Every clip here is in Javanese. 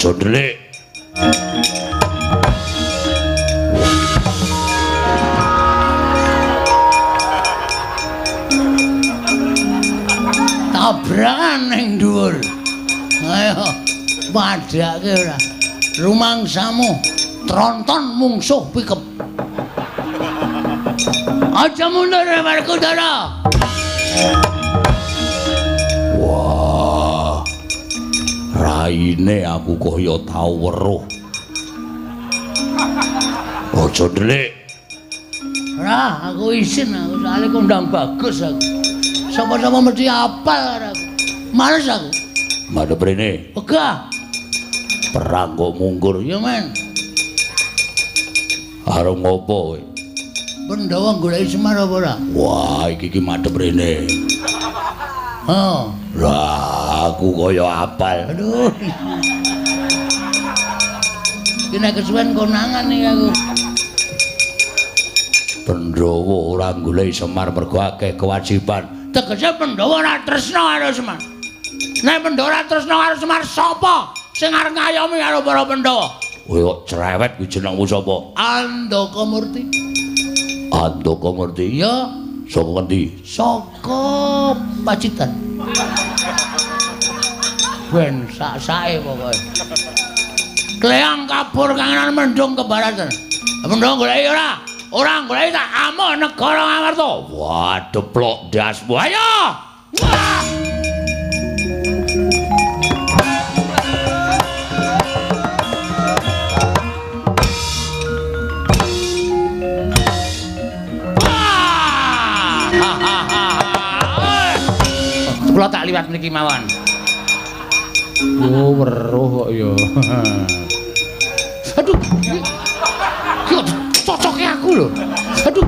Aja ndelik. Tabrakan ning dhuwur. Ayo padhake ora. Rumangsamu tronton mungsuh pikep. Aja mundur Werkudara. Wah. Raine aku kaya tau weruh. Aja ndelik. Ora, aku isin aku soalé kondang bagus aku. Sapa-sapa mesti apal karo aku. Males aku. Madhep rene. Wegah. Perang kok mungkur ya, men. Arep ngopo kowe? Pandhawa goleki Semar apa ora? Wah, iki ki madhep rene. Oh. Lah, aku kaya apal. Aduh. Iki nek kesuwen konangan iki aku. Pandhawa ora goleki Semar mergo akeh kewajiban. Tegese Pandhawa ora tresna karo Semar. Nek Pandhawa ora tresna karo Semar, sapa sing arep ngayomi karo para Pandhawa? Kowe kok cerewet kuwi jenengmu sapa? Andaka Murti. Andaka Murti? Iya. Saka ngendi? Saka Pacitan. Ben sak-sake pokoke. Kleang kabur kangenan mendung kebaratan. Mendung goleki ora? Ora goleki tak amuk negara Ngamarta. Wah, deplok ndasmu. Ayo! Wah! Kula tak liwat mriki mawon. Oh, weruh kok ya. Aduh. Iki kok cocoke aku lho. Aduh.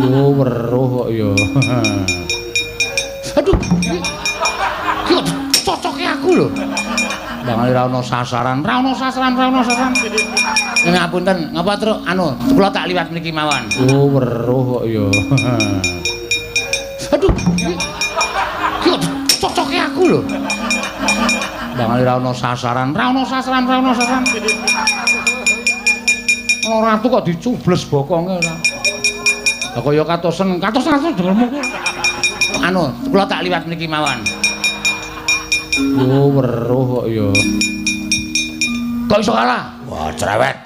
Oh, weruh kok ya. Aduh. Iki kok cocoke aku lho. Bangane ra ono sasaran, ra ono sasaran, ra ono sasaran. Ngapunten, ngapa truk anu kula tak liwat mriki mawon. Oh, weruh kok ya. Aduh. Iki kok cocoke aku lho. Bangane ra ono sasaran, ra ono sasaran, ra ono sasaran. Ana ratu kok dicubles bokonge ora. Lah kaya katosen, katosen dengermu. Anu, kula tak liwat mriki mawon. Oh, weruh kok ya. Kok iso kalah? Wah, cerewet.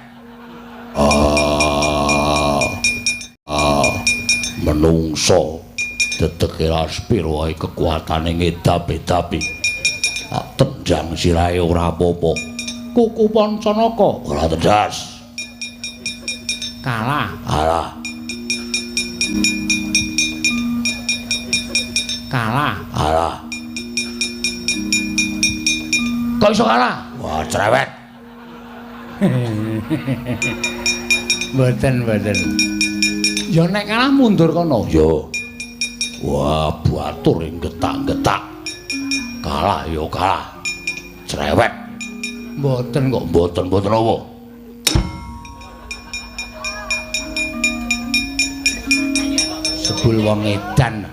Menungso dedeke raspir wae kekuatane ngedap-edapi. Tak tendang sirahe ora apa-apa. Kuku Pancanaka ora tedas. Kalah. Kalah. Kalah. Kalah. Kok iso kalah? Wah, cerewet. Mboten, mboten. Ya nek kalah mundur kono. Ya. Wah, batur ing getak-getak. Kalah ya kalah. Cerewet. Mboten kok, mboten, mboten apa. Sebul wong edan.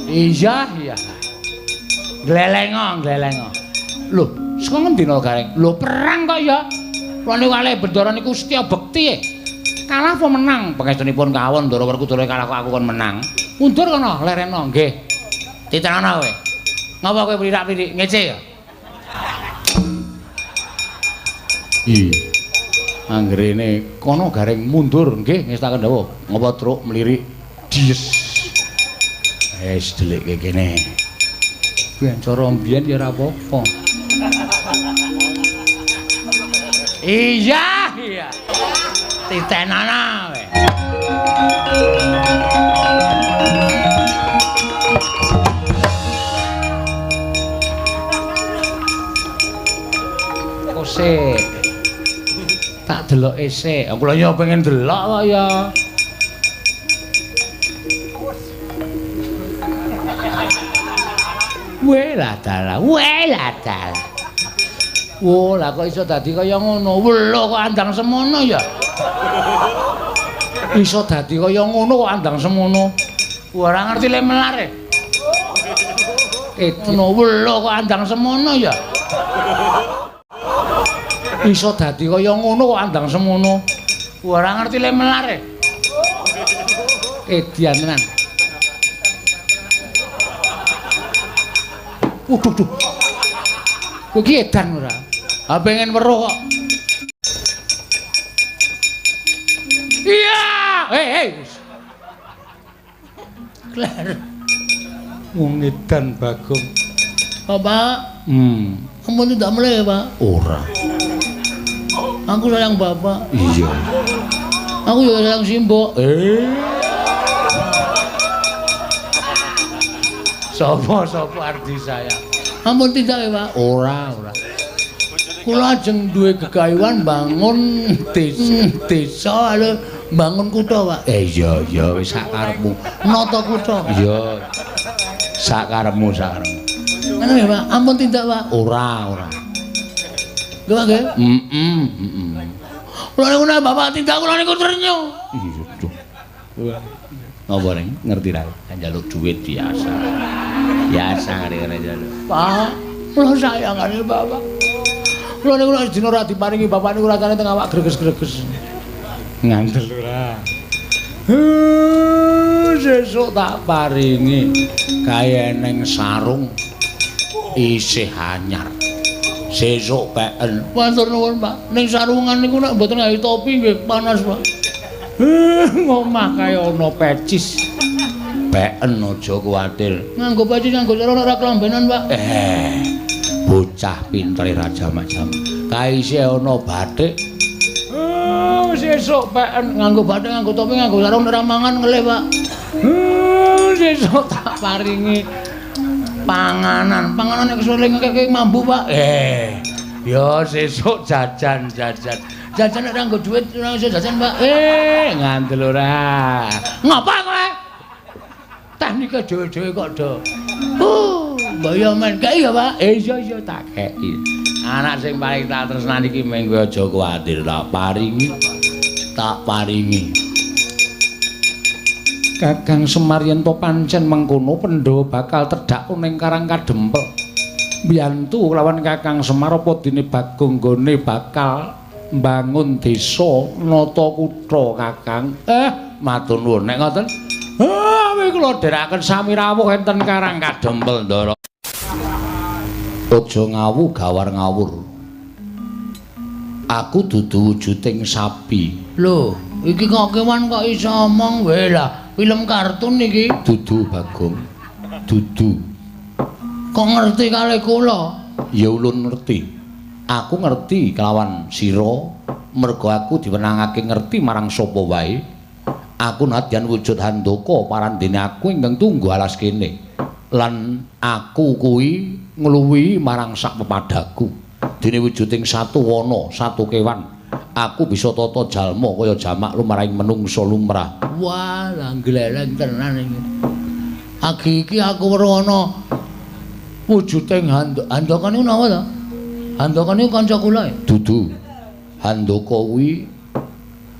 Iya, iya. Glelengo, glelengo. Lho, saka ngendi no Gareng? Lho, perang kok ya. Kula niku kalih Bendara niku setya bekti. Kalah apa menang? Pangestunipun kawon Ndara Werkudara kalah kok aku kon menang. Mundur kono, lereno nggih. Titenono kowe. Ngapa kowe mlirak-mlirik ngece ya? Ih. Anggerene kono Gareng mundur nggih ngestaken dawuh. Ngapa truk mlirik dies. Wis delikke kene. Ben cara mbiyen ya ora apa-apa. Iya, iya. Titenana kowe. Kose. Tak deloke sik. Kula ya pengen delok kok ya. Welah dalah, welah dalah. Wo, lah kok iso dadi kaya ngono? Welo kok andang semono ya. Iso dadi kaya ngono kok andang semono. Ora ngerti le melar e. Ngono welo kok andang semono ya. Iso dadi kaya ngono kok andang semono. Ora ngerti le melar e. Edian tenan. Waduh duh. Kowe iki edan ora? Ha pengen weruh kok. Iya, hei hei. Kler. Wong edan Bagong. Bapak. Ampun tidak mulai, Pak. Ora. Aku sayang Bapak. Iya. Aku juga sayang Simbok. Sopo-sopo ardi sayang. Ampun tidak ya, Pak. Ora, ora. Kula ajeng duwe gegayuhan bangun desa lho, bangun kutha, Pak. Iya, iya wis sak karepmu. Nata kutha. Iya. Sak karepmu, sak karepmu. Ngono ya, Pak. Ampun tindak, Pak. Ora, ora. Nggih, Pak nggih. Heeh, heeh. Kula niku nek Bapak tindak kula niku trenyuh. Iya, duh. Napa ning ngerti ra? Njaluk duit biasa. Biasa ngene njaluk. Pak, kula sayang karo Bapak. Kula niku nek dina ora diparingi bapak niku rasane teng awak greges-greges. Ngandel ora. Sesuk tak paringi kae neng sarung isih anyar. Sesuk peken. Matur nuwun, Pak. Ning sarungan niku nek mboten gawe topi nggih panas, Pak. Ngomah kae ana pecis. Peken aja kuwatir. Nganggo pecis nganggo sarung ora kelambenan, Pak. Bocah pintere raja macam. Kae isih ana batik. Sesuk peken nganggo batik, nganggo topi, nganggo sarung ora mangan ngelih, Pak. Sesuk tak paringi panganan. Panganan nek kesuwen ngekek mambu, Pak. Ya sesuk jajan-jajan. Jajan nek ora nggo dhuwit ora iso jajan, Pak. Ngandel ora. Ngapa kowe? Teknike dhewe-dhewe kok do. Mbok yo men kei ya, Pak. Iya iya tak kei. Anak sing paling tak tresnani iki mengko aja kuwatir, tak paringi. Tak paringi. Kakang Semar yen to pancen mengkono Pandhawa bakal tedhak ning Karang Kadempel. Mbiyantu lawan Kakang Semar apa dene Bagong nggone bakal mbangun desa nata kutha Kakang. Matur nuwun nek ngoten. Kula dherekaken sami rawuh enten Karang Kadempel, Ndara. Aja ngawu gawar ngawur. Aku dudu wujuding sapi. Lho, iki kok kewan kok iso omong wae lah. Film kartun iki. Dudu Bagong. Dudu. Kok ngerti kalih kula? Ya ulun ngerti. Aku ngerti kelawan sira merga aku diwenangake ngerti marang sapa wae. Aku nadyan wujud Handaka parandene aku ingkang tunggu alas kene. Lan aku kuwi ngluwihi marang sak pepadaku. Dene wujuding satu wana, satu kewan, aku bisa tata jalma kaya jamak lumrahing menungsa lumrah. Wah, lah gleleng tenan iki. Agi iki aku weruh ana wujuding Handaka niku napa to? Handaka niku kanca kula ya? Dudu. Handaka kuwi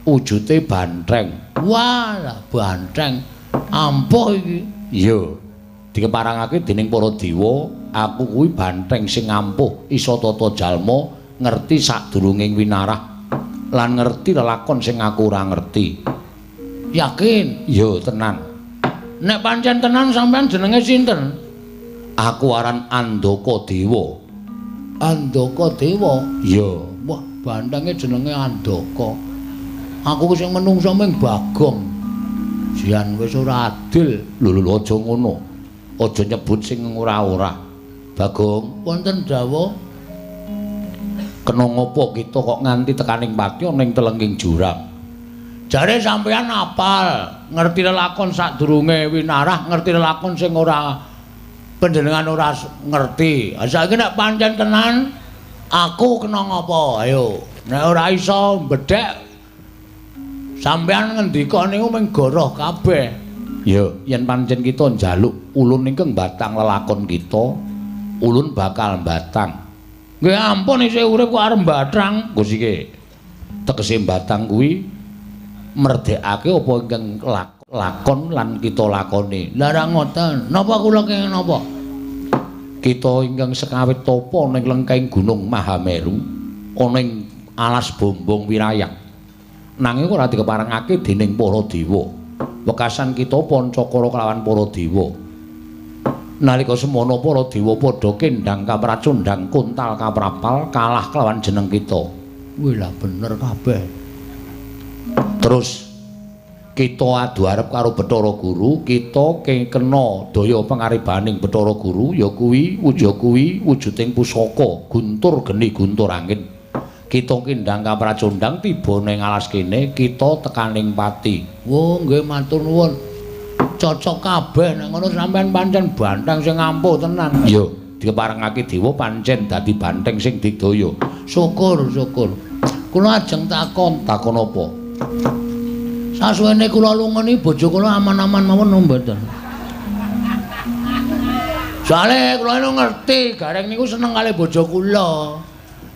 wujute bantheng. Wah, lah bantheng ampuh iki. Iya. Dikeparangake dening para dewa, aku kuwi bantheng sing ampuh, iso tata jalma, ngerti sadurunging winarah lan ngerti lelakon sing aku ora ngerti. Yakin? Iya, tenan. Nek pancen tenan sampean jenenge sinten? Aku aran Andaka Dewa. Andaka Dewa? Iya. Wah, banthenge jenenge Andaka. Aku sing menungsa ming Bagong. Jian wis ora adil. Lho lho aja ngono. Aja nyebut sing ora-ora. Bagong, wonten dawuh. Kena ngopo kita kok nganti tekaning pati ana ing telenging jurang? Jare sampeyan apal, ngerti lelakon sadurunge winarah, ngerti lelakon sing ora panjenengan ora ngerti. Ha saiki nek pancen tenan aku kena ngopo? Ayo, nek ora iso mbedhek sampeyan ngendika niku mung goroh kabeh. Ya, yen pancen kita njaluk ulun ingkang batang lelakon kita, ulun bakal batang. Nggih ampun isih urip kok arep mbathang. Nggo sike. Tegese batang kuwi Merdekake apa ingkang lakon lan kita lakoni. Lah ra ngoten. Napa kula kenging napa? Kita ingkang sekawit tapa ning lengkeng Gunung Mahameru ana ing alas Bombong Wirayak. Nanging ora dikeparengake dening para dewa. Wekasan kita pancakara kelawan para dewa. Nalika semono para dewa padha kendhang kapracundhang kuntal kaprapal kalah kelawan jeneng kita. Wih lah bener kabeh. Terus kita adu arep karo Bathara Guru, kita kena daya pangaribaning Bathara Guru ya kuwi wujuding pusaka guntur geni guntur angin. Kita kendhang kapracundhang tiba ning alas kene, kita tekaning pati. Wo nggih matur nuwun. Cocok kabeh nek ngono sampean pancen banteng sing ampuh tenan. Iya, dikeparengake dewa pancen dadi banteng sing digdaya. Syukur, syukur. Kula ajeng takon, takon apa? Sasuwene kula lunga niki bojo kula aman-aman mawon napa mboten? Soale kula niku ngerti Gareng niku seneng kalih bojo kula.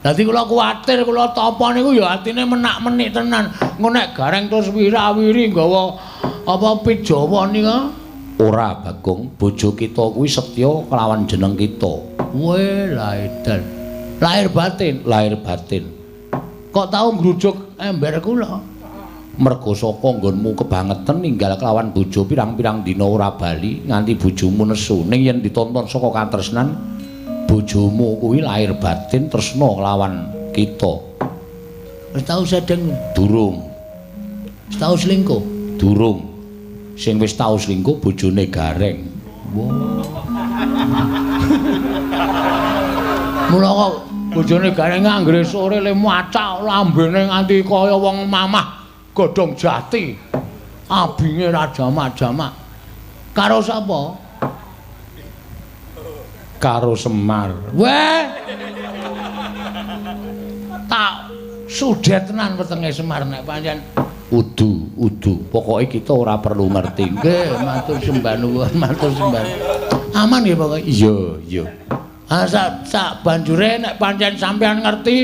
Dadi kula kuwatir kula tapa niku ya atine menak-menik tenan. Engko nek Gareng terus wira-wiri nggawa apa pit Jawa nika? Ora, Bagong, bojo kita kuwi setya kelawan jeneng kita. Weh, lah edan. Lahir batin, lahir batin. Kok tau ngrujuk ember kula? Mergo saka nggonmu kebangetan ninggal kelawan bojo pirang-pirang dina ora bali nganti bojomu nesu. Ning yen ditonton saka katresnan bojomu kuwi lahir batin tresna kelawan kita. Wis tau sedeng? Durung. Wis tau selingkuh? Durung. Sing wis tau selingkuh bojone Gareng. Wah. Mula kok bojone Gareng anggere sore le macak lambene nganti kaya wong mamah godhong jati. Abinge ra jamak-jamak. Karo sapa? Karo Semar. Weh. Tak sudet tenan wetenge Semar nek pancen udu, udu. Pokoke kita ora perlu ngerti. Nggih, matur sembah nuwun, matur sembah. Aman nggih pokoke. Iya, iya. Ah sak banjure nek pancen sampean ngerti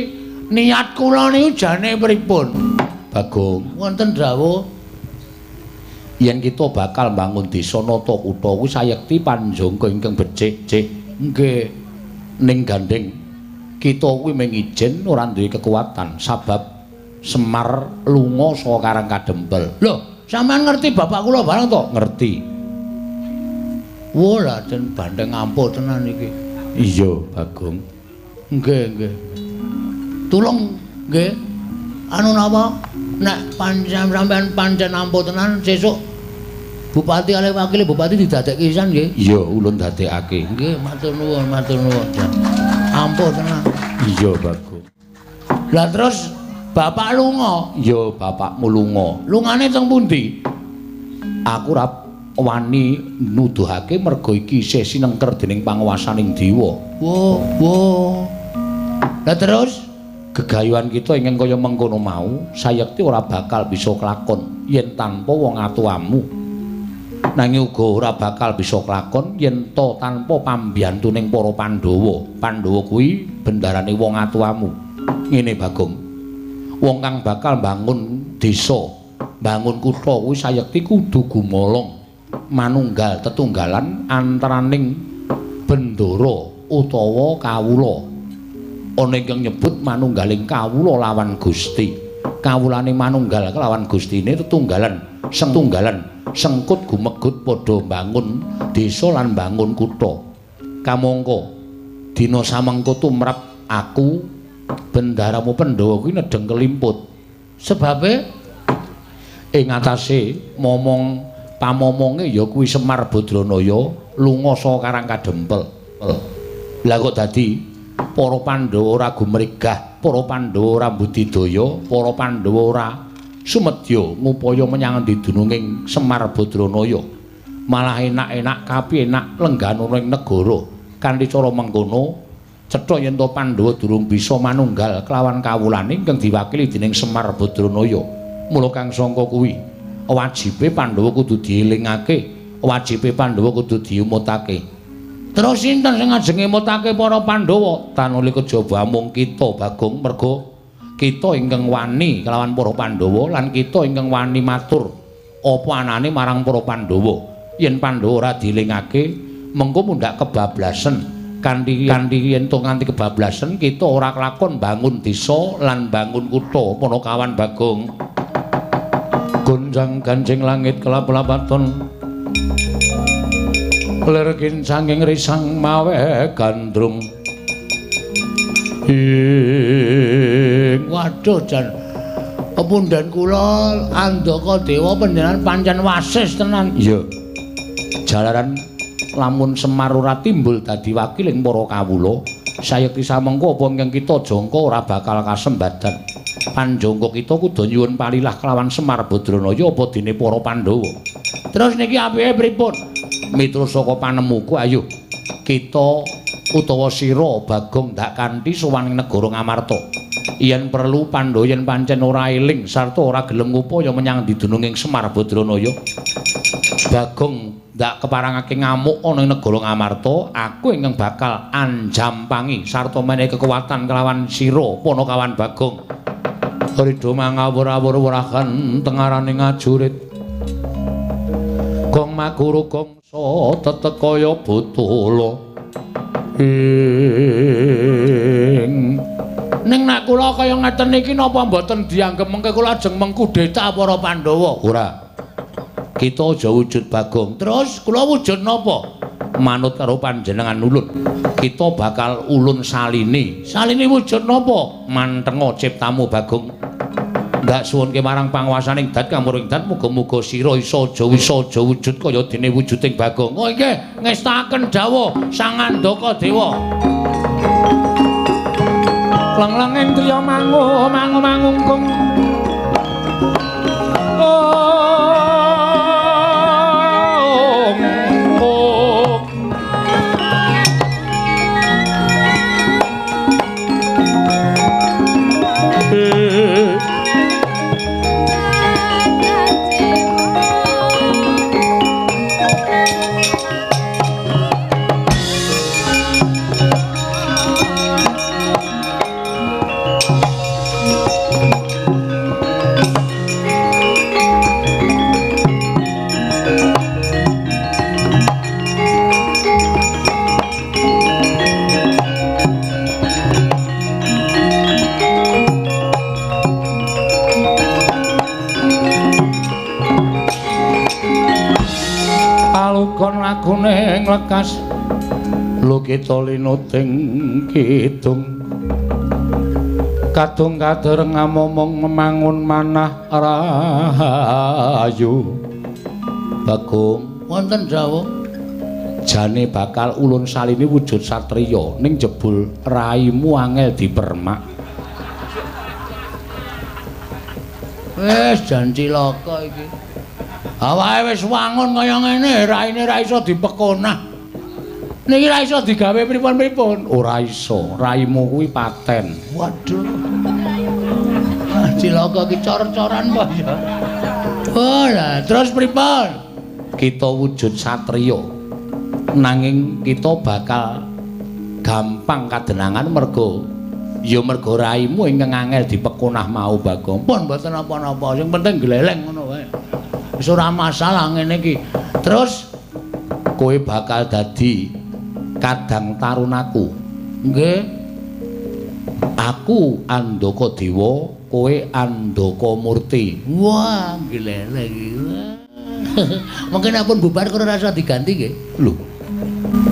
niat kula niku jane pripun? Bagong, wonten dawuh yen kita bakal mbangun desa nata kutha kuwi sayekti panjangka ingkang becik-becik. Nggih. Ning gandeng kita kuwi mung ijen ora duwe kekuatan sabab Semar lunga saka Karang Kadempel. Lho, sampean ngerti bapak kula bareng to? Ngerti. Wah, lah den bandeng ampuh tenan iki. Iya, Bagong. Nggih, nggih. Tulung nggih. Anu napa? Nek pancen sampean pancen ampuh tenan sesuk bupati kalih wakile bupati didadekke pisan nggih. Iya, ulun dadekake. Nggih, matur nuwun, matur nuwun. Ampuh tenan. Iya, Bagong. Lah terus bapak lunga? Ya, bapakmu lunga. Lungane teng pundi? Aku ora wani nuduhake merga iki isih sinengker dening panguwasaning dewa. Wo, wo. Lah terus gegayuhan kita ingkang kaya mengkono mau sayekti ora bakal bisa kelakon yen tanpa wong atuamu. Nanging uga ora bakal bisa kelakon yen ta tanpa pambiyantuning para Pandhawa. Pandhawa kuwi bendarane wong atuamu. Ngene, Bagong. Wong kang bakal mbangun desa, mbangun kutha kuwi sayekti kudu gumolong manunggal tetunggalan antaraning bendara utawa kawula. Ana ingkang nyebut manunggaling kawula lawan Gusti. Kawulane manunggal kelawan Gustine tetunggalan, sengtunggalan, sengkut gumegut padha mbangun desa lan mbangun kutha. Kamangka dina samengko tumrap aku bendaramu Pandhawa kuwi nedheng kelimput. Sebabe ing atase momong pamomonge ya kuwi Semar Badranaya lunga saka Karang Kadempel. Lah kok dadi para Pandhawa ora gumregah, para Pandhawa ora budidaya, para Pandhawa ora sumedya ngupaya menyang endi dununging Semar Badranaya. Malah enak-enak kapi enak lenggana ing negara. Kanthi cara mengkono cetha yen to Pandhawa durung bisa manunggal kelawan kawulane ingkang diwakili dening Semar Badranaya. Mula kang sangka kuwi wajibe Pandhawa kudu dielingake, wajibe Pandhawa kudu diumutake. Terus sinten sing ajeng ngemutake para Pandhawa? Tanuli kejaba amung kita, Bagong, merga Kita ingkang wani kelawan para Pandhawa lan kita ingkang wani matur apa anane marang para Pandhawa. Yen Pandhawa ora dielingake, mengko mundhak kebablasen. Kanthi yen to nganti kebablasen kita ora kelakon bangun desa lan bangun kutha Panakawan Bagong. Gonjang ganjing langit kelap-lapaton lir kincanging risang mawe gandrung. Ing waduh jan pepundhen kula Andaka Dewa panjenengan pancen wasis tenan. Iya. Jalaran lamun Semar ora timbul dadi wakiling para kawula, sayekti samengko apa ingkang kita jangka ora bakal kasembadan. Panjangka kita kudu nyuwun palilah kelawan Semar Badranaya apa dene para Pandhawa. Terus niki apike pripun? Miturut saka panemuku, ayo kita utawa sira Bagong ndak kanthi sowan ing negara Ngamarta. Yen perlu Pandhawa yen pancen ora eling sarta ora gelem ngupaya menyang didununging Semar Badranaya, Bagong ndak keparangake ngamuk ana ing negara Ngamarta, aku ingkang bakal anjampangi sarta menehi kekuatan kelawan sira Panakawan Bagong. Ridho mangawur-awur werahan tengaraning ajurit. Gong maguru gongsa tetek kaya botolo. Ing ning nek kula kaya ngeten iki napa mboten dianggep mengke kula ajeng mengkudeta para Pandhawa? Ora. Kita aja wujud Bagong. Terus kula wujud napa? Manut karo panjenengan ulun. Kita bakal ulun salini. Salini wujud napa? Mantenga ciptamu Bagong. Ndak suwunke marang panguwasaning dat kamuring dat muga-muga sira iso aja wisa aja wujud kaya dene wujuding Bagong. Oh nggih, ngestakaken dawuh Sang Andaka Dewa. Lang-langing triya mangu mangu mangungkung. Lakune nglekas lukita linuting kidung kadung kadereng amomong memangun manah rahayu. Bagong wonten dawuh jane bakal ulun salini wujud satriya ning jebul raimu angel dipermak. Wis jan cilaka iki. Awake wis wangun kaya ngene, raine ra iso dipekonah. Niki ra iso digawe pripun-pripun. Ora iso, raimu kuwi paten. Waduh. Ah, cilaka iki cor-coran apa ya? Oh, lah terus pripun? Kita wujud satriya. Nanging kita bakal gampang kadenangan mergo ya mergo raimu ingkang angel dipekonah mau Bagong. Pun mboten napa-napa, sing penting gleleng ngono wae. Wis ora masalah ngene iki. Terus kowe bakal dadi kadang tarunaku. Nggih. Aku Andaka Dewa, kowe Andaka Murti. Wah, gleleng iki. Mungkin nek pun bubar kula rasa diganti nggih. Lho.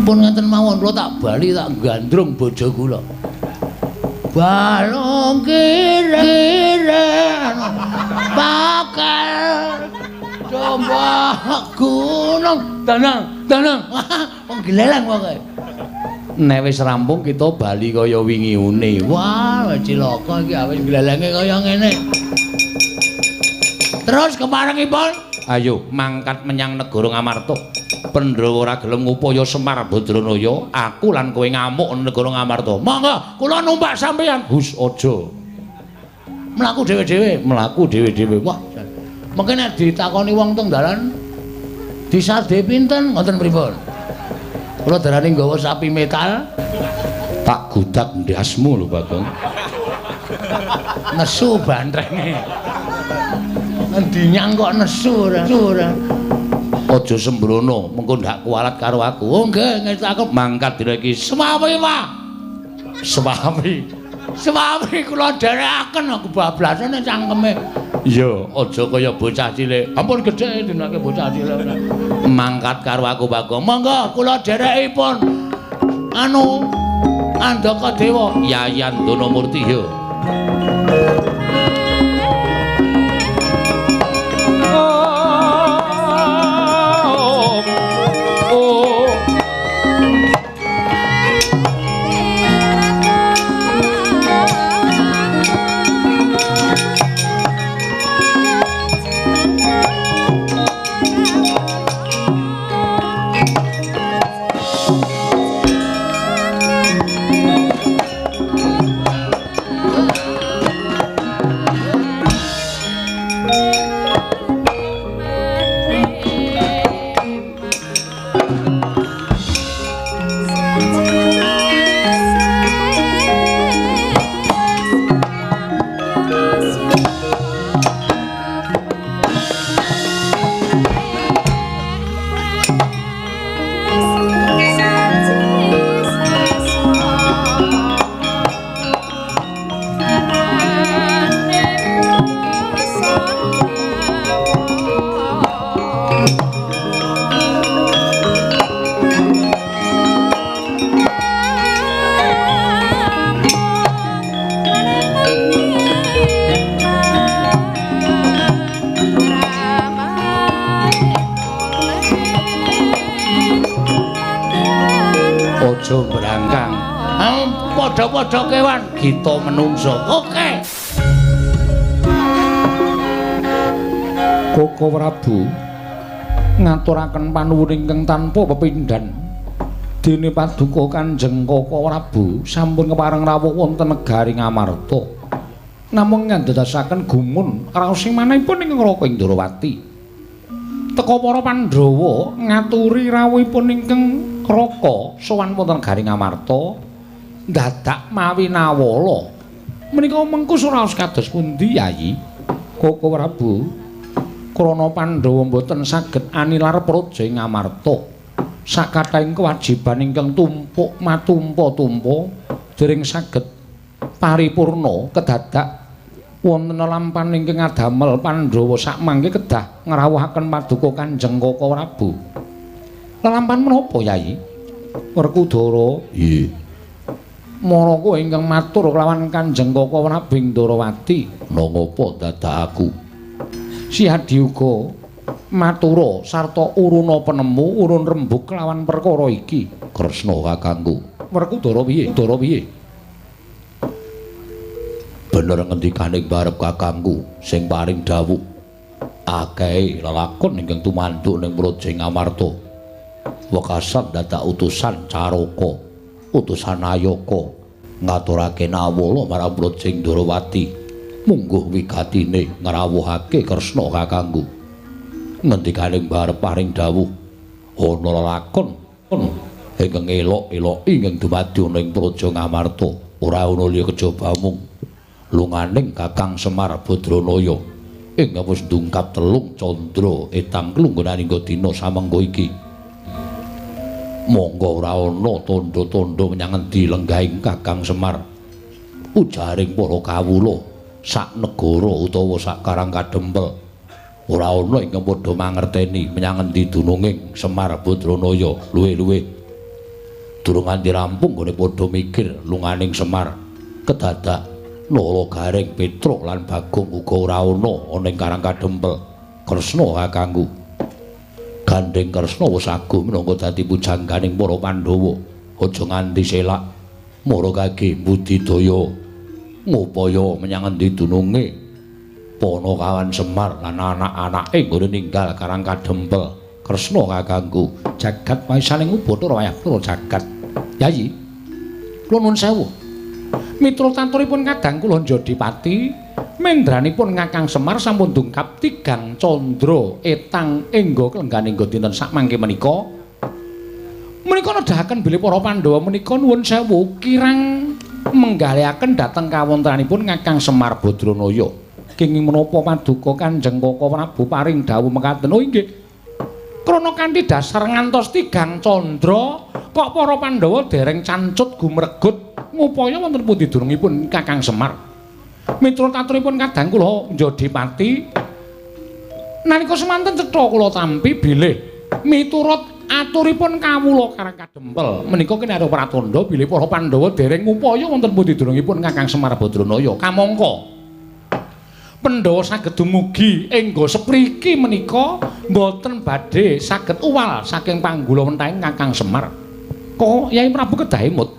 Pun ngeten mawon kula tak bali tak gandrung bojo kula. Balung kira-kira bakal coba gunung danang danang wong gleleng pokoke. Nek wis rampung kita bali kaya wingi une. Wah, cilaka iki wis glelenge kaya ngene. Terus keparengipun ayo mangkat menyang negara Ngamarta. Pandhawa ora gelem ngupaya Semar Badranaya, aku lan kowe ngamuk negara Ngamarta. Monggo kula numpak sampeyan. Hus aja. Mlaku dhewe-dhewe, mlaku dhewe-dhewe. Wah, mengke nek ditakoni wong teng dalan disade pinten ngoten pripun? Kula darani nggawa sapi metal tak gudak ndasmu lho Bagong. Nesu bantrenge. Endi nyang kok nesu ora. Ora. Aja sembrono, mengko ndak kualat karo aku. Oh nggih, ngestu aku mangkat dina iki. Swawi, Pak. Swawi. Swawi kula dherekaken aku bablasane cangkeme. Iya, aja kaya bocah cilik. Ampun gedhe dinake bocah cilik ora. Mangkat karo aku, Bagong. Monggo kula dherekipun. Anu Andaka Dewa Yayan Donamurti ya. Aja brangkang. Padha-padha kewan kita menungso. Oke. Koko Prabu ngaturaken panuwun ingkang tanpa pepindhan. Dene paduka Kanjeng Koko Prabu sampun kepareng rawuh wonten negari Ngamarta. Namung ngandadosaken gumun raos manahipun ing Raka Indrawati. Teka para Pandhawa ngaturi rawuhipun ingkang Raka sowan wonten negari Ngamarta dadak mawi nawala. Menika mengkus raos kados pundi Yayi? Koko Prabu, krana Pandhawa mboten saged anilar praja ing Ngamarta. Sakathahing kewajiban ingkang tumpuk matumpa-tumpa dereng saged paripurna kedadak wonten lampan ingkang ngadamel Pandhawa sakmangke kedah ngrawuhaken paduka Kanjeng Koko Prabu. Lelampan menapa Yayi? Werkudara. Nggih. Maraka ingkang matur kelawan Kanjeng Koko Prabu Indrawati. Nangapa dadak aku? Si Hadi uga matura sarta uruna penemu urun rembug kelawan perkara iki. Kresna kakangku. Werkudara piye? Dara piye? Bener ngendikane barep kakangku sing paring dawuh. Akehe lelakon ingkang tumanduk ning praja Ngamarta. Wekasan dadak utusan Caraka, utusan Ayaka ngaturake nawala marang praja Indrawati. Mungguh wigatine ngrawuhake Kresna kakangku. Ngendikane barep paring dawuh ana lelakon ingkang elok-eloki ingkang dumadi ana ing praja Ngamarta. Ora ana liya kejaba mung lunganing Kakang Semar Badranaya ingkang wis ndungkap telung candra etang klunggunan hingga dina samengko iki. Monggo ora ana tandha-tandha menyang endi lenggahing Kakang Semar. Ujaring para kawula sak negara utawa sak Karang Kadempel ora ana ingkang padha mangerteni menyang endi dununging Semar Badranaya. Luwih-luwih durung nganti rampung nggone padha mikir lunganing Semar kedadak Nala Gareng Petruk lan Bagong uga ora ana ana ing Karang Kadempel. Kresna kakangku. Gandeng Kresna wis agung minangka dadi pujangganing para Pandhawa. Aja nganti selak mara kage budidaya ngupaya menyang endi dununge Panakawan Semar lan anak-anake nggone ninggal Karang Kadempel. Kresna kakangku. Jagat wae saling ubathara wayah pura jagat. Yayi, kula nuwun sewu. Mitra tanturipun kadang kula Njodipati mendranipun Kakang Semar sampun dungkap tigang candra etang engga klengganing dinten sakmangke menika. Menika nedahaken bilih para Pandhawa menika nuwun sewu kirang menggalihaken dhateng kawontenanipun Kakang Semar Badranaya. Kenging menapa paduka Kanjeng Kaka Prabu paring dawuh mekaten? Oh inggih. Krana kanthi dasar ngantos tigang candra kok para Pandhawa dereng cancut gumregut ngupaya wonten pundi dunungipun Kakang Semar. Miturut aturipun kadang kula Njodipati nalika semanten cetha kula tampi bilih miturut aturipun kawula Karang Kadempel menika kinarya pratandha bilih para Pandhawa dereng ngupaya wonten pundi dunungipun Kakang Semar Badranaya. Kamangka Pandhawa saged dumugi engga sepriki menika mboten badhe saged uwal saking panggulawentahing Kakang Semar. Kok Yai Prabu kedah emut.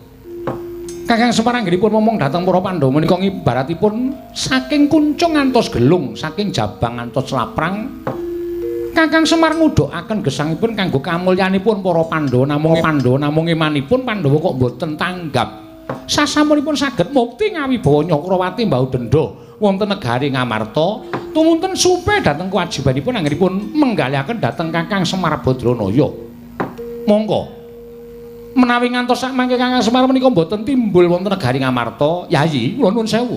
Kakang Semar anggenipun momong dhateng para Pandhawa menika ngibaratipun saking kuncung ngantos gelung, saking jabang ngantos laprang. Kakang Semar ngudhakaken gesangipun kanggo kamulyanipun para Pandhawa namung imanipun Pandhawa kok mboten tanggap. Sasampunipun saged mukti ngawibawa Nyakrawati mbau dendha wonten negari Ngamarta, tumunten supe dhateng kewajibanipun anggenipun menggalihaken dhateng Kakang Semar Badranaya. Monggo menawi ngantos sak mangke Kakang Semar menika mboten timbul wonten negari Ngamarta, Yayi kula nuwun sewu.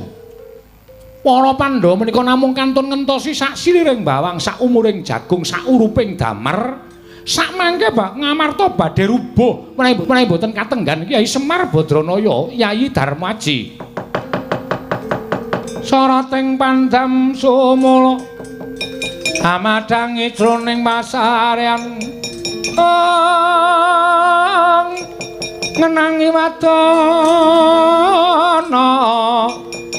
Para Pandhawa menika namung kantun ngentosi sak siliring bawang, sak umuring jagung, sak uruping damar. Sak mangke bak Ngamarta badhe rubuh menawi mboten katenggan Kyai Semar Badranaya, Yayi Darmaji. Sarating pandam sumula amadhangi jroning pasarean ngenangi wadana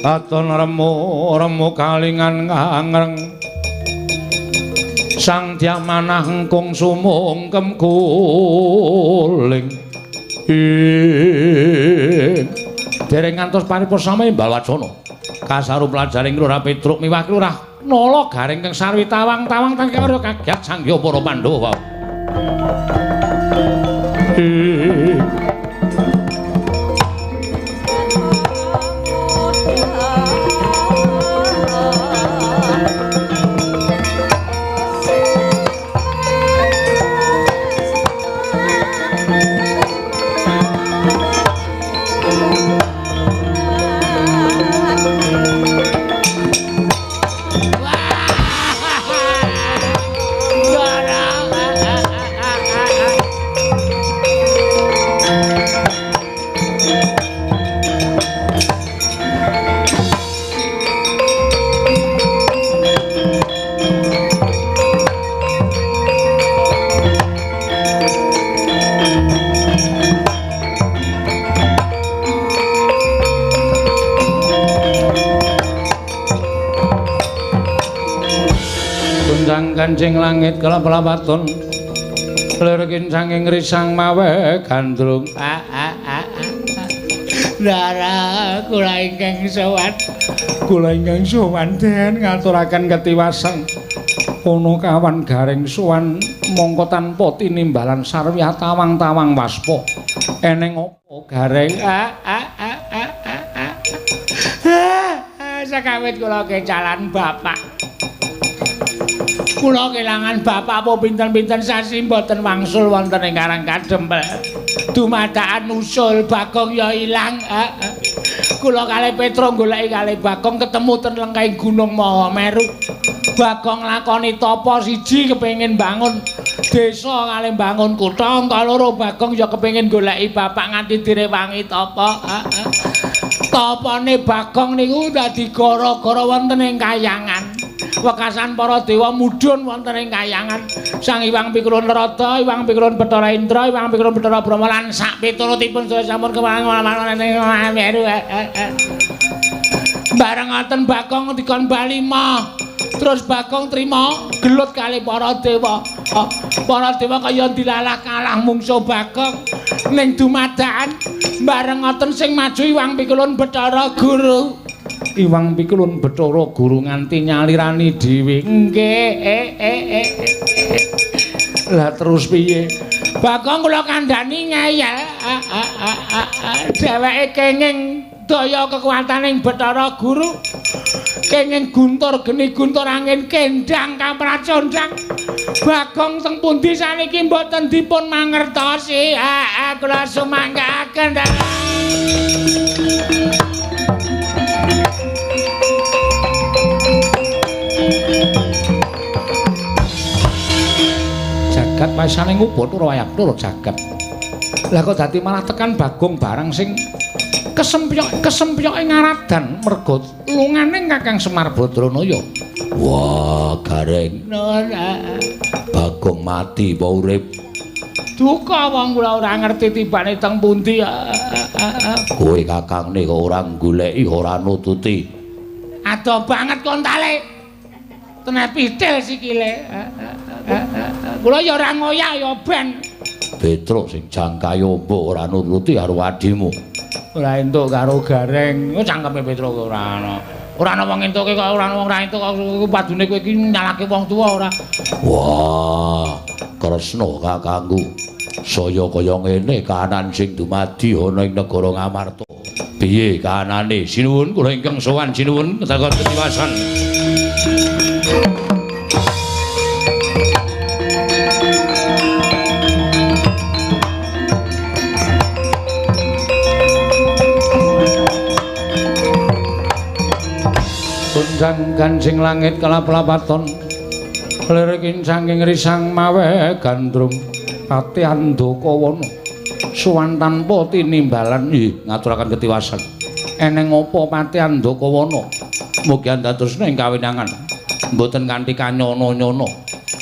aton remu-remu kalingan ngangreng sang Dyamanah engkung sumungkem guling. Dereng ngantos paripursa imbal wacana kasaru pelajaring Lurah Petruk miwah Lurah Nala Gareng kang sarwi tawang-tawang tangkara kaget sangya para Pandhawa. Kancing langit kelap-lapaton lir kincanging risang mawe gandrung. Ndara kula ingkang sowan, kula ingkang sowan den ngaturaken ketiwasan ana kawan Gareng sowan mongko tanpa tinimbalan sarwiyah tawang-tawang waspa. Eneng apa Gareng? Sakawit kula kecalan bapak, kula kelangan bapak apa pinten-pinten sasi mboten wangsul wonten ing Karang Kadempel. Dumadakan usul Bagong ya ilang. Kula kalih Petro goleki kalih Bagong ketemu ten lengkahing Gunung Mahameru. Bagong lakoni tapa siji kepengin bangun desa kalih bangun kutha, angka loro Bagong ya kepengin goleki bapak nganti direwangi tapa. Tapane Bagong niku dadi gara-gara wonten ing kayangan. Wekasan para dewa mudhun wonten ing kayangan. Sang Hyang Pikulun Narada, Hyang Pikulun Bathara Indra, Hyang Pikulun Bathara Brahma lan sak piturutipun sedaya sampun kemawon. Bareng ngoten Bagong dikon bali mah. Terus Bagong trima gelut kali para dewa. Para dewa kaya dilalah kalah mungsuh Bagong ning dumadakan. Bareng ngoten sing maju Hyang Pikulun Bathara Guru. Iwang Pikulun Bathara Guru nganti nyalirani dhewe. Nggih. Lah terus piye? Bagong kula kandhani ngeyel. Dheweke kenging daya kekuataning Bathara Guru. Kenging guntur geni guntur angin kendang kapracondang. Bagong teng pundi saniki mboten dipun mangertosi. Heeh, kula sumanggaken. Jagat pasane nguput ora wayah tur jagat. Lah kok dadi malah tekan Bagong barang sing kesempyoke ngaradan mergo lungane Kakang Semar Badranaya. Wah, Gareng. Bagong mati apa urip? Duka wong kula ora ngerti tibane teng pundi. Kowe kakangne kok ora goleki, ora nututi. Adoh banget kontale. Tenan pitil sikile. Kula ya ora ngoyak ya ben. Petruk sing jangkae ombo ora nuruti karo adimu. Ora entuk karo Gareng. Ku cangkeme Petruk ora ana. Ora ana wong entuke kok ora ana wong ora entuk kok padune kowe iki nyalake wong tuwa ora. Wah, Kresna kakangku. Saya kaya ngene kahanan sing dumadi ana ing negara Ngamarta. Piye kahanane? Sinuwun kula ingkang sowan sinuwun ketakon ketiwasan. Kundang kancing langit kelap-lapaton lirikin saking risang mawe gandrung pati andaka wana suwan tanpa tinimbalan. Nggih, ngaturaken ketiwasan. Eneng apa pati andaka wana? Mugi andadosna ing kawinangan mboten kanthi kanyana-nyana.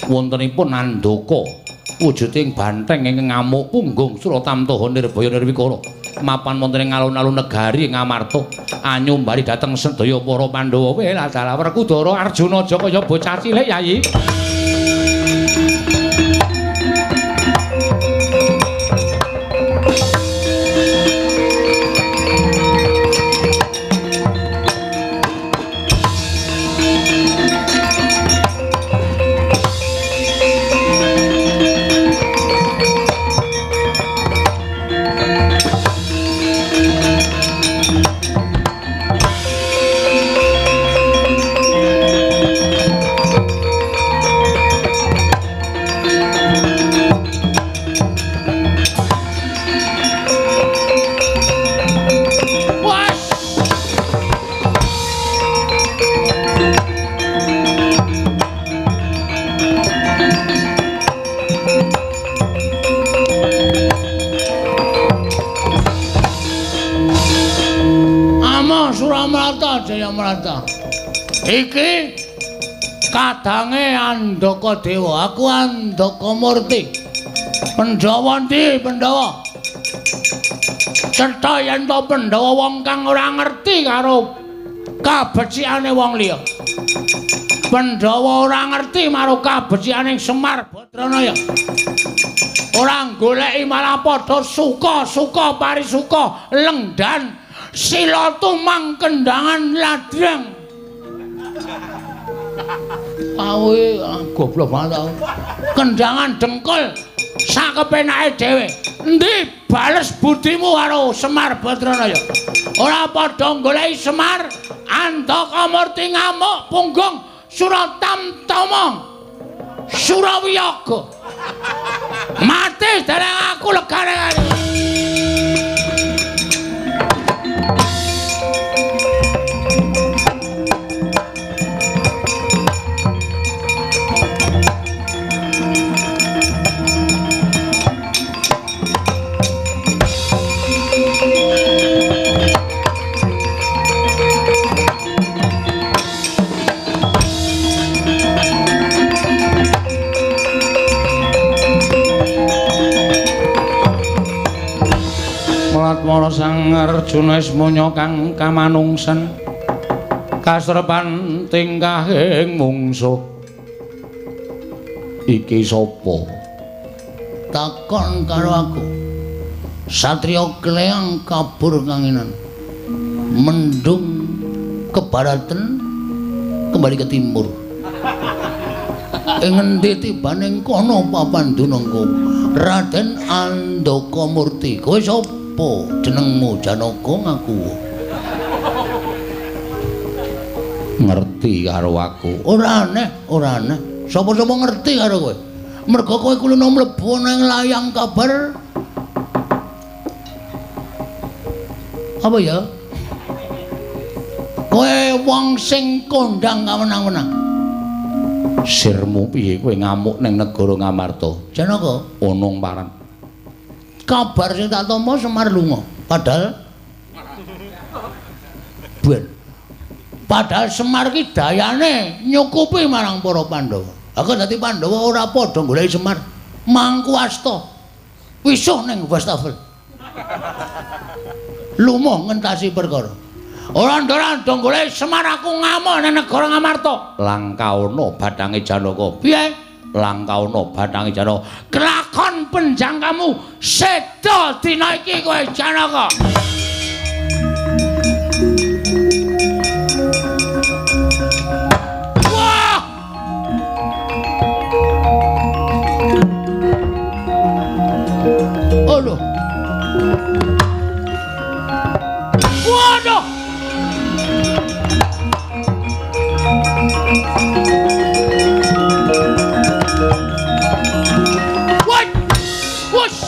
Wontenipun andaka wujuding banteng ingkang ngamuk punggung Suratamtaha Nirbaya Nirwikara mapan wonten ing alun-alun negari Ngamarta anyumbari dhateng sedaya para Pandhawa. Welah dalah Werkudara Arjuna aja kaya bocah cilik Yayi. Iki kadange Andaka Dewa, aku Andaka Murti. Pandhawa ndi Pandhawa? Cetha yen to Pandhawa wong kang ora ngerti karo kabecikane wong liya. Pandhawa ora ngerti marang kabecikane Semar Badranaya. Ora goleki malah padha suka-suka parisuka lengdan sila tumang kendangan ladrang. Awe goblok banget aku. Kendangan dengkul sakepenake dhewe. Endi bales budimu karo Semar Badranaya? Ora padha goleki Semar, Andaka Murti ngamuk punggung Suratamtama. Surawiyaga. Mati dereng aku legane. Mara Sang Arjuna ismaya kang kamanungsan kasrepan tingkahing mungsuh. Iki sapa? Takon karo aku. Satriya Kleang kabur kanginan. Mendung ke baratan kembali ke timur. Ing ngendi tibane kono papan dunungku? Raden Andaka Murti. Kowe sapa? Jenengmu Janaka ngaku. Ngerti karo aku. Ora aneh, ora aneh. Sapa-sapa ngerti karo kowe. Mergo kowe kulino mlebu nang layang kabar. Apa ya? Kowe wong sing kondang kawenang-wenang. Sirmu piye kowe ngamuk ning negara Ngamarta? Janaka onong paran. Kabar sing tak tampa Semar lunga. Padahal ben. Padahal Semar ki dayane nyukupi marang para Pandhawa. Aku dadi Pandhawa ora padha goleki Semar. Mangku asta. Wisuh ning wastafel. Lumuh ngentasi perkara. Ora ndora goleki Semar aku ngamuk ning negara Ngamarta. Langkaana bathange Janaka. Piye? Langkaana bathange Janaka. Kelakon penjangkamu seda dina iki kowe Janaka. Wah! Aduh. Waduh. What? Wush.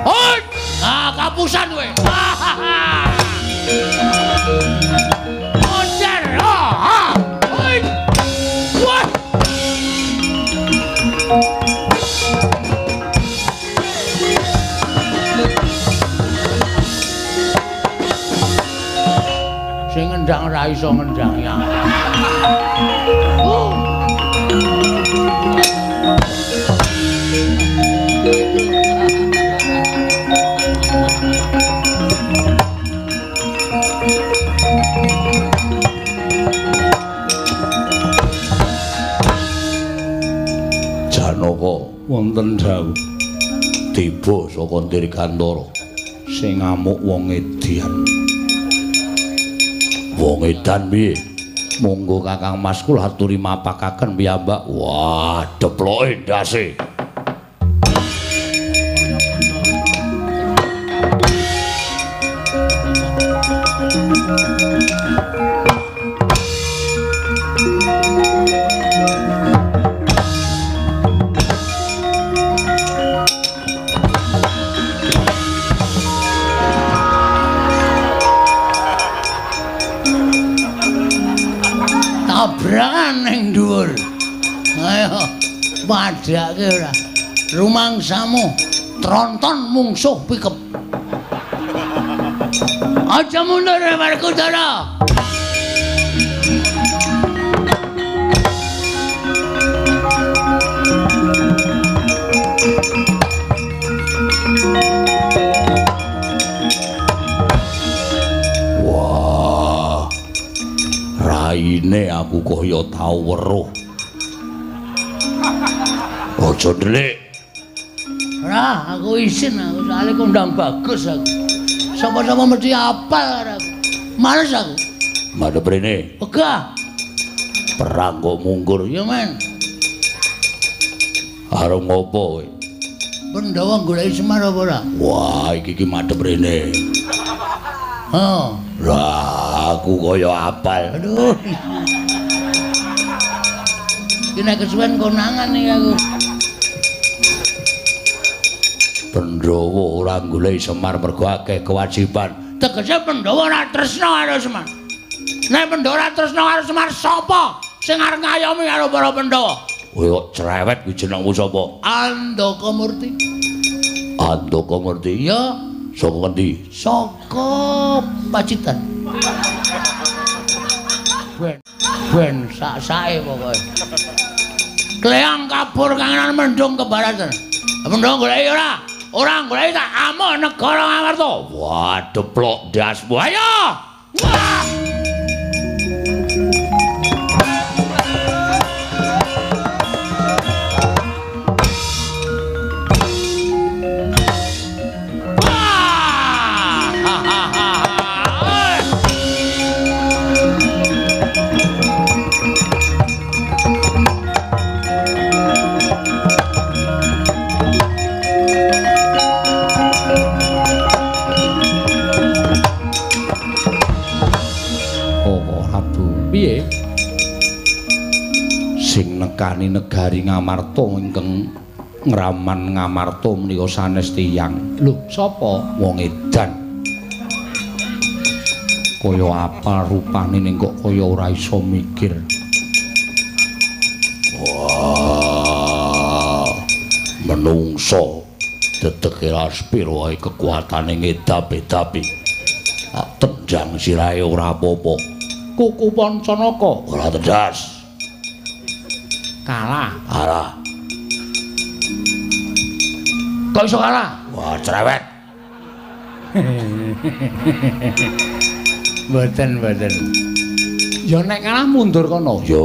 Hoi! Ah, kapusan kowe. Moncer. Ah. Hoi. Wah. Sing ngendang ora iso ngendang ya. Oh. Janaka wonten dawuh tiba saka Dirgantara sing ngamuk wong edian. Wong edan piye? Monggo Kakang Mas kula aturi mapakaken piyambak. Wah, deploke ndase. Tabrakan ning dhuwur. Ayo padhake ora. Rumangsamu tronton mungsuh pikep. Aja mundur Werkudara. Wah. Raine aku kaya tau weruh. Aja ndelik. Ora, aku isin aku soalé kondang bagus aku. Sapa-sapa mesti apal karo aku. Males aku. Madhep rene. Wegah. Perang kok mungkur ya, men. Arep ngopo kowe? Pandhawa goleki Semar apa ora? Wah, iki ki madhep rene. Heeh. Lah, aku kaya apal. Aduh. Iki nek kesuwen konangan iki aku. Pandhawa ora goleki Semar mergo akeh kewajiban. Tegese Pandhawa ora tresna karo Semar. Nek Pandhawa ora tresna karo Semar, sapa sing arep ngayomi karo para Pandhawa? Kowe kok cerewet kuwi jenengmu sapa? Andaka Murti. Andaka Murti? Iya. Saka ngendi? Saka Pacitan. Ben ben sak-sake pokoke. Kleang kabur kangenan mendung kebaratan. Mendung goleki ora? Ora goleki tak amuk negara Ngamarta. Wah, deplok ndasmu. Ayo! Wah! Wah! Diarani negari Ngamarta ingkang ngraman Ngamarta menika sanes tiyang. Lho, sapa? Wong edan. Kaya apa rupane ning kok kaya ora iso mikir. Wah, menungso dedeke raspir wae kekuatane ngedap-edapi. Tendang sirahe ora apa-apa. Kuku Pancanaka ora tedas. Kalah. Kalah. Kok iso kalah? Wah, cerewet. Mboten, mboten. Ya nek kalah mundur kono. Ya.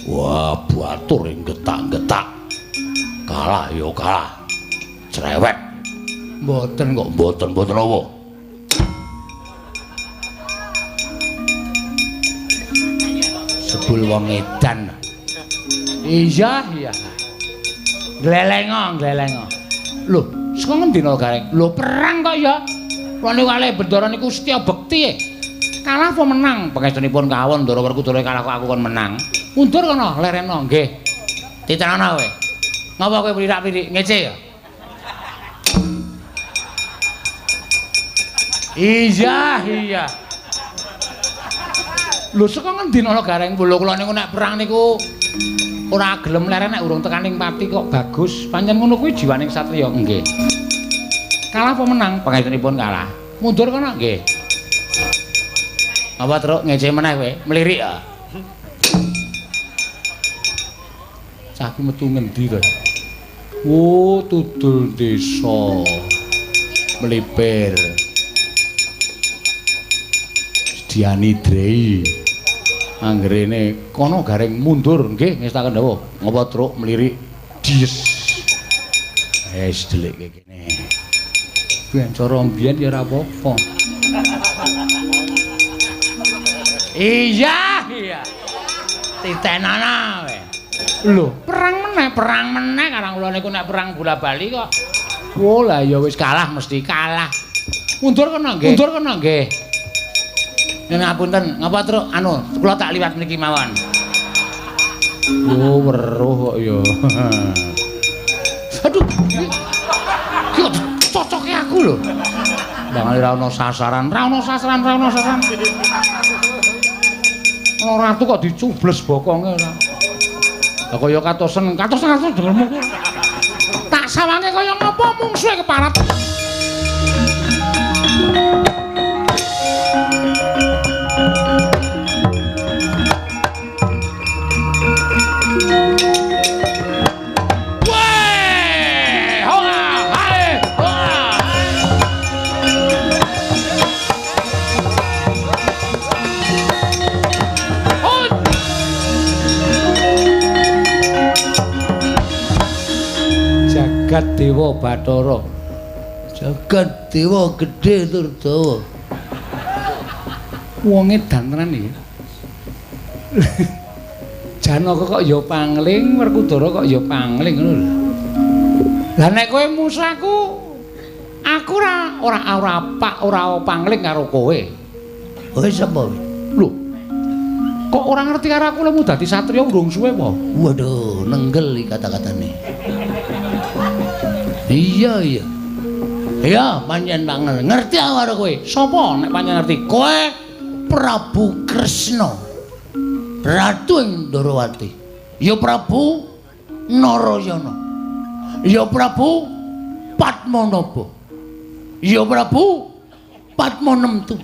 Wah, batur ing getak-getak. Kalah ya kalah. Cerewet. Mboten kok, mboten, mboten apa. Sebul wong edan. Iya, iya. Glelengo, glelengo. Lho, saka ngendi no Gareng? Lho, perang kok ya. Kula niku kalih Bendara niku setya bekti. Kalah apa menang? Pangestunipun kawon Ndara Werkudara kalah kok aku kon menang. Mundur kono, lereno nggih. Titenono kowe. Ngapa kowe mlirak-mlirik ngece ya? Iya, iya. Lho, saka ngendi no Gareng? Lho, kula niku nek perang niku ora gelem leren nek urung tekaning pati kok bagus. Pancen ngono kuwi jiwaning satriya. Nggih. Kalah apa menang? Pangestunipun kalah. Mundur kono nggih. Apa truk ngece meneh kowe? Mlirik ya. Cah ki metu ngendi to? Oh, tudul desa. Mlipir. Sediani Drei. Anggerene kono Gareng mundur nggih ngestaken dawuh. Ngapa truk mlirik? Dies. Wis delikke kene. Ben cara mbiyen ya ora apa-apa. Iya, iya. Titenana kowe. Lho, perang meneh karang kula niku nek perang bola-bali kok. Oh lah ya wis kalah mesti kalah. Mundur kono nggih. Mundur kono nggih. Yen ngapunten, ngapa truk anu kula tak liwat mriki mawon. Oh, weruh kok ya. Aduh. Ki kok cocoke aku lho. Bangane ra ono sasaran, ra ono sasaran, ra ono sasaran. Ana ratu kok dicubles bokonge ora. Lah kaya katosen, katosen katosen dengermu. Tak sawange kaya ngapa mungsuhe keparat. Weh, hoa, hae, hoa. Hut. Jagat Dewa Bathara. Jagat Dewa gedhe tur dawa. Wong edan tenan iki. Janaka kok ya pangling, Werkudara kok ya pangling ngono lho. Lah nek kowe musuh aku, aku ora ora ora pak ora pangling karo kowe. Kowe sapa? Lho. Kok ora ngerti karo aku lemu dadi satriya urung suwe apa? Waduh, nenggel iki kata-katane. Iya, iya. Iya, pancen tak ngerti aku karo kowe. Sapa nek pancen ngerti? Kowe Prabu Kresna. Ratu ing Ndorowati. Ya Prabu Narayana. Ya Prabu Padmanaba. Ya Prabu Padmanemtu.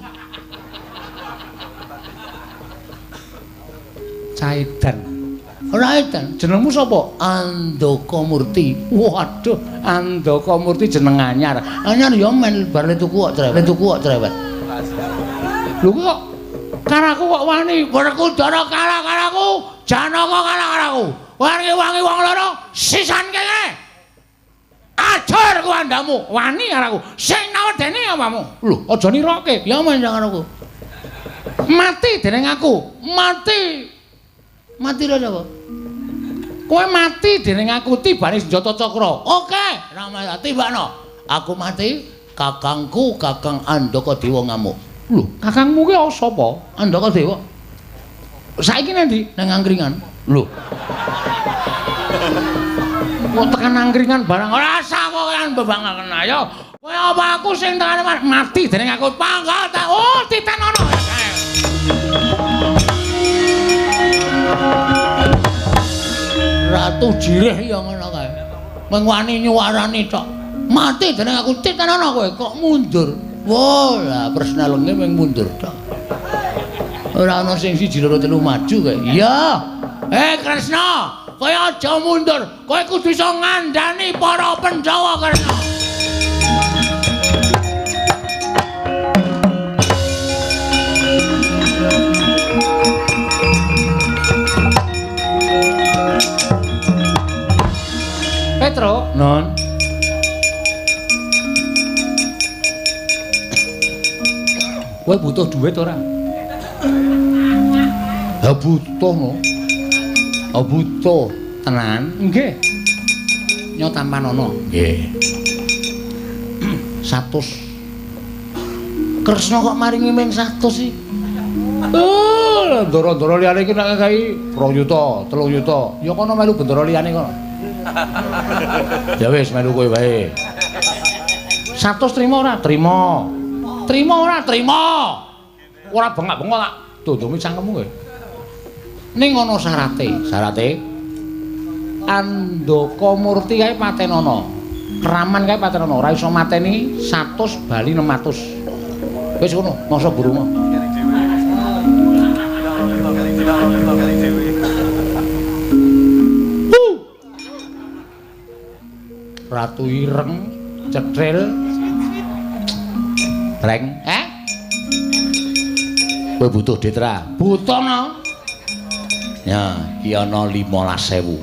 Caidan. Ora edan. Jenengmu sapa? Andaka Murti. Waduh, Andaka Murti jeneng anyar. Anyar ya men bar le tuku kok cerewet. Le tuku kok cerewet. Lho kok karo aku kok wani? Werkudara kalah karo aku, Janaka kalah karo aku. Wangi-wangi wong loro sisan kene. Ajar ku andamu, wani karo aku. Sing nawedene apamu? Lho, aja niroke. Ya men karo aku. Mati dening aku. Mati. Mati lho sapa? Kowe mati dening aku tibane senjata cakra. Oke, ra tibakno. Aku mati, kakangku Kakang Andaka Dewa ngamuk. Lho, kakangmu ki sapa? Andaka Dewa. Saiki nang ndi? Nang angkringan. Lho. Kok tekan angkringan barang ora usah kowean bebangaken ayo. Kowe apa aku sing tekan mati dening aku pangkat. Oh, titenono. Ratu Jireh ya ngono kae. Mung wani nyuwarani tok. Mati dening aku titenono kowe kok mundur. Wah, lah Kresna lenge mung mundur tok. Ora ana sing siji loro telu maju kae. Iya. Kresna, kowe aja mundur. Kowe kudu iso ngandani para Pandhawa, Kresna. Petro, Non. Kowe butuh duit ora? Ha butuh no. Ha butuh tenan. Nggih. Nyo tampanono. Nggih. 100. Kresna kok maringi ming 100 sih? Oh, ndoro-ndoro liyane iki nek kae 2 yuta, 3 yuta. Ya kono melu bendara liyane kono. Ya wis melu kowe wae. 100 trima ora? Trima. Trima ora? Trima. Ora bengak-bengok tak dodome cangkemmu kowe. Ning ana syarate. Syarate Andaka Murti kae patenono. Kraman kae patenono, ora iso mateni 100 bali 600. Wis ngono, masa burung. Ratu ireng cetril Reng, eh? Kowe butuh duit ra? Butuh no. Ya, iki ana 15.000.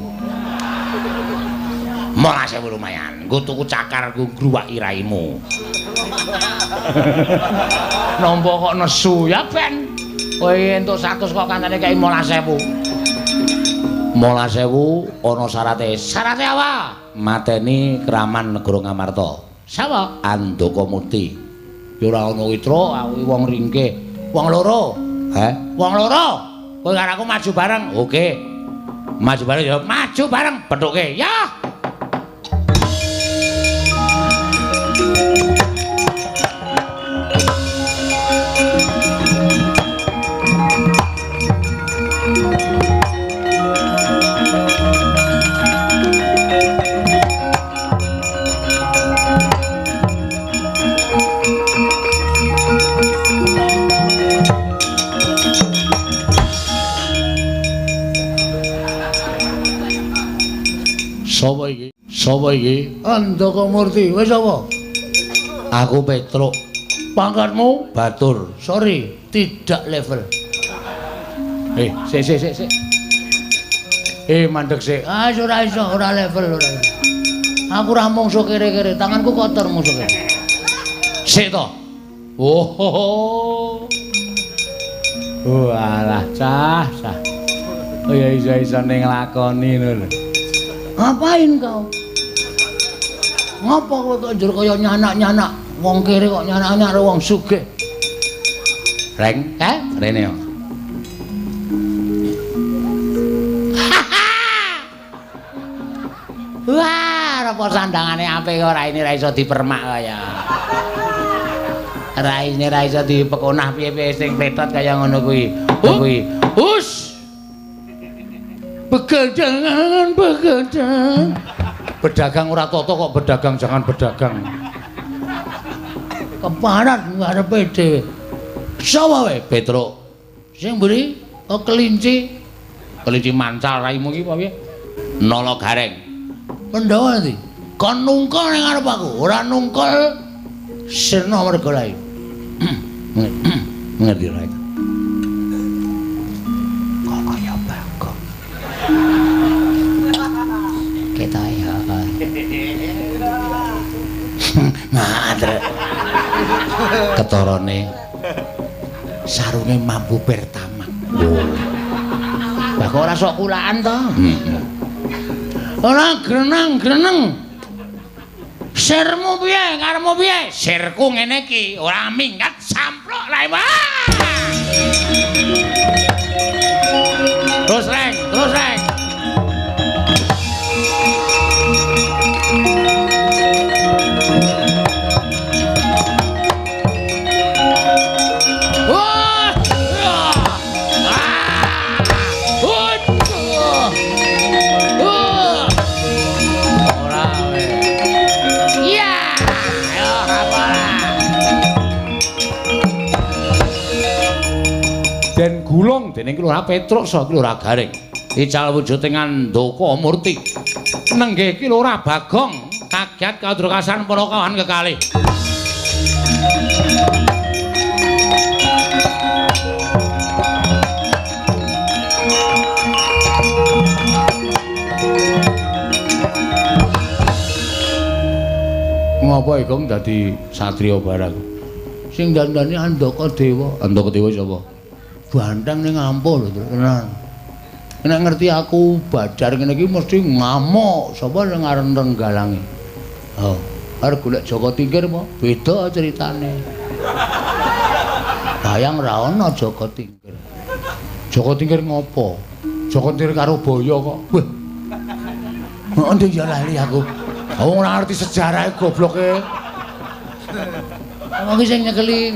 15.000 lumayan. Nggo tuku cakar nggo ngruwaki raimu. Nampa kok nesu ya ben. Kowe entuk 100 kok kancane kei 15.000. 15.000 ana syarate. Syarate apa? Mateni Kraman Negara Ngamarta. Sapa? Andaka Murti. Ya ora ana witra, aku wong ringkih. Wong loro. Heh? Wong loro. Kowe karo aku maju bareng. Oke. Maju bareng ya. Maju bareng pethuke. Ya. Sapa iki? Sapa iki? Andaka Murti. Wis apa? Aku Petruk. Pangkatmu? Batur. Sorry, tidak level. Sik sik sik sik. Mandek sik. Ah, ora iso, ora level ora. Aku ora mungsuh kere-kere, tanganku kotor mungsuh kere. Sik to. Oh. Walah, cah, cah. Oh ya iso-isone nglakoni ngono lho. Ngapain kau? Ngapa kowe kok njur kaya nyanak-nyanak wong kere kok nyanak-nyanak karo wong sugih? Reng, eh? Rene yo. Wah, apa sandangane apik kok raine ra iso dipermak kaya. Raine ra iso dipekonah piye-piye sing pletot kaya ngono kuwi. Kuwi. Hus. Begadangan, begadang. Pedagang ora toto kok pedagang jangan pedagang. Keparat ngarepe dhewe. Sapa wae? Petruk. Sing mburi kok kelinci. Kelinci mancal raimu iki apa piye? Nala Gareng. Pandhawa ndi? Kon nungkul ning ngarep aku, ora nungkul sirna merga lae. Ngerti ora? Kok kaya Bagong. Ketoke ya. Madre. Ketorone sarunge mampu pertama. Lah kok ora sok kulaan to? Heeh. Ora greneng-greneng. Sirmu piye? Karepmu piye? Sirku ngene iki, ora minggat samplok raimu. Terus reng, terus reng. Gulung dening Ki Lurah Petruk saha Ki Lurah Gareng. Ical wujuding Andaka Murti. Nenggih Ki Lurah Bagong kagiat kadrokasan para kawan kekalih. Ngapa Igong dadi satriya barang? Sing dandani Andaka Dewa. Andaka Dewa sapa? Banteng ning ampuh lho, tenan. Nek ngerti aku badar ngene iki mesti ngamuk. Sapa sing arep renggalangi? Oh, arep golek Jaka Tingkir apa? Beda ceritane. Bayang ra ono Jaka Tingkir. Jaka Tingkir ngopo? Jaka Tingkir karo Baya kok. Wah. Endi ya lali aku. Wong ora ngerti sejarahe gobloke. Wong iki sing nyekeli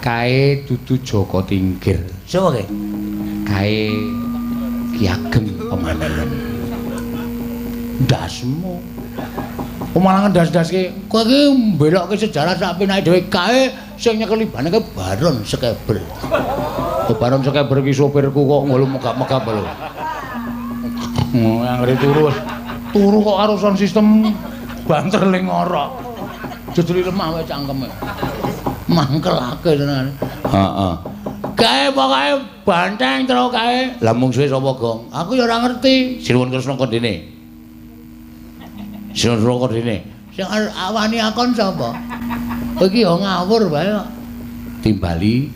kae dudu Jaka Tingkir. Sapa kae? Kae Ki Ageng Pemanahan. Ndasmu. Pemanahan ndas-ndaske. Kowe iki mbelokke sejarah sak penake dhewe kae sing nyekeli baneke Baron Sekeber. Oh, Baron Sekeber iki sopirku kok ngono megap-megap lho. Anggere turu wis. Turu kok karo sound system banter ling ngorok. Jejeli lemah wae cangkeme. Mangkelake tenan. Heeh. Kae pokoke banteng terus kae. Lah mungsuhe sapa, Gong? Aku ya ora ngerti. Sinuwun Kresna kondene. Sinuwun Kresna kondene. Sing awani akon sapa? Kowe iki ya ngawur wae kok. Timbali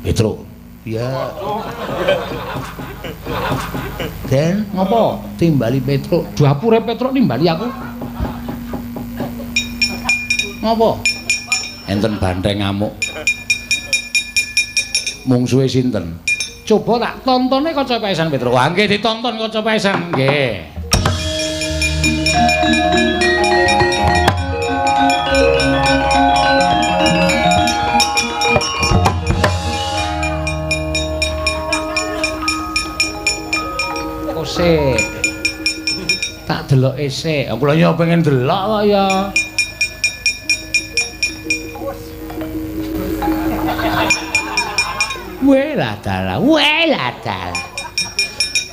Petruk. Ya. Den, ngopo? Timbali Petruk. Dapure Petruk nimbali aku. Ngopo? Enten banteng ngamuk. Mungsuhe sinten? Coba tak tontone kaca paesan Petruk. Wah, nggih ditonton kaca paesan. Nggih. Kose. Tak deloke sik. Kula yo pengen delok kok ya. Welah dalah, welah dalah.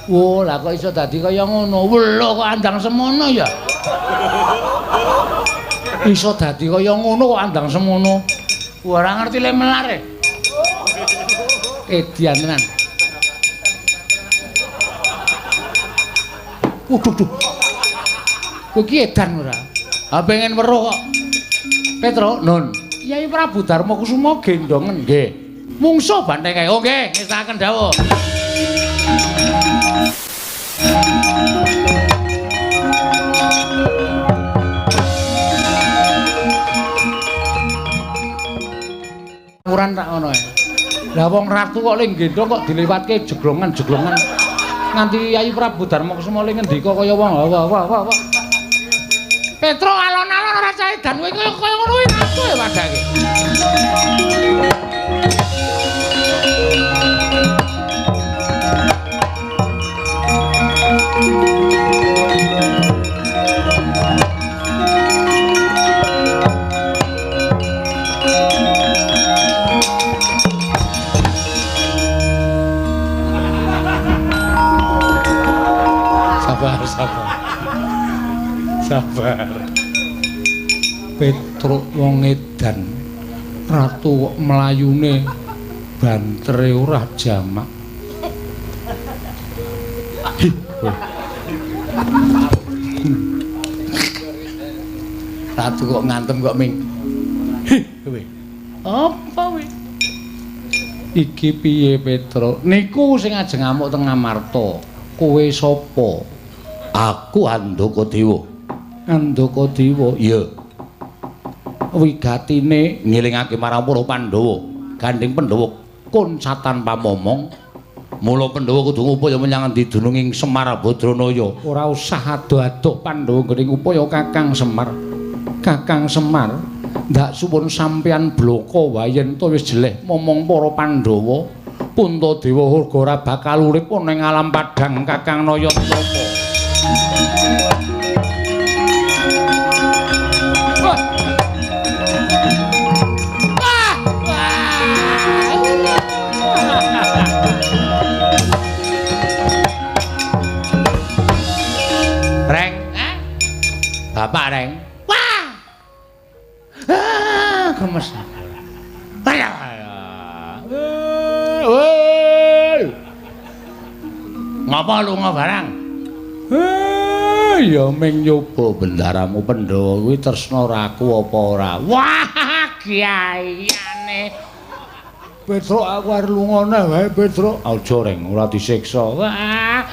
Wo, lah kok iso dadi kaya ngono? Welo kok andang semono ya. Iso dadi kaya ngono kok andang semono. Ora ngerti le melar e. Edian tenan. Waduh, duh. Kowe iki edan ora? Ha pengen weruh kok. Petruk, Nun. Kyai Prabu Darma Kusuma gendongen nggih. Mungsuh banteng kae. Oh nggih, ngestakaken dawuh. Ukuran tak ngono ae. Lah wong ratu kok le gendong kok dilewatke jeglongan-jeglongan. Nganti Kyai Prabu Darma Kusuma le ngendika kaya wong wah wah wah wah. Petruk alon-alon ora cah edan kowe kaya ngono kuwi ratu e padake. Sabar, sabar. Sabar. Petruk wong edan. Ratu kok mlayune bantere ora jamak. Ratu kok ngantem kok ming. Hi, kowe. Apa kowe? Iki piye Petruk? Niku sing ajeng ngamuk teng Ngamarta. Kowe sapa? Aku Andaka Dewa. Andaka Dewa? Iya. Wigatine ngelingake marang para Pandhawa. Gandeng Pandhawa kuncatan pamomong. Mula Pandhawa kudu ngupaya menyang endi dununging Semar Badranaya. Ora usah adoh-adoh Pandhawa nggone ngupaya Kakang Semar. Kakang Semar, ndak suwun sampeyan bloko wae yen to wis jeleh momong para Pandhawa. Puntadewa uga ora bakal urip ana ing alam padhang Kakang Naya Tapa. Wah. Wah. Bapak reng. Wah. Ah, gemes. Ayo. Woi. Ngapa lunga barang? Ya ming nyoba bendaramu Pandhawa kuwi tresna raku apa ora. Wah, kiaiane. Petruk aku arep lunga neh wae Petruk. Aja reng, ora disiksa. Wah.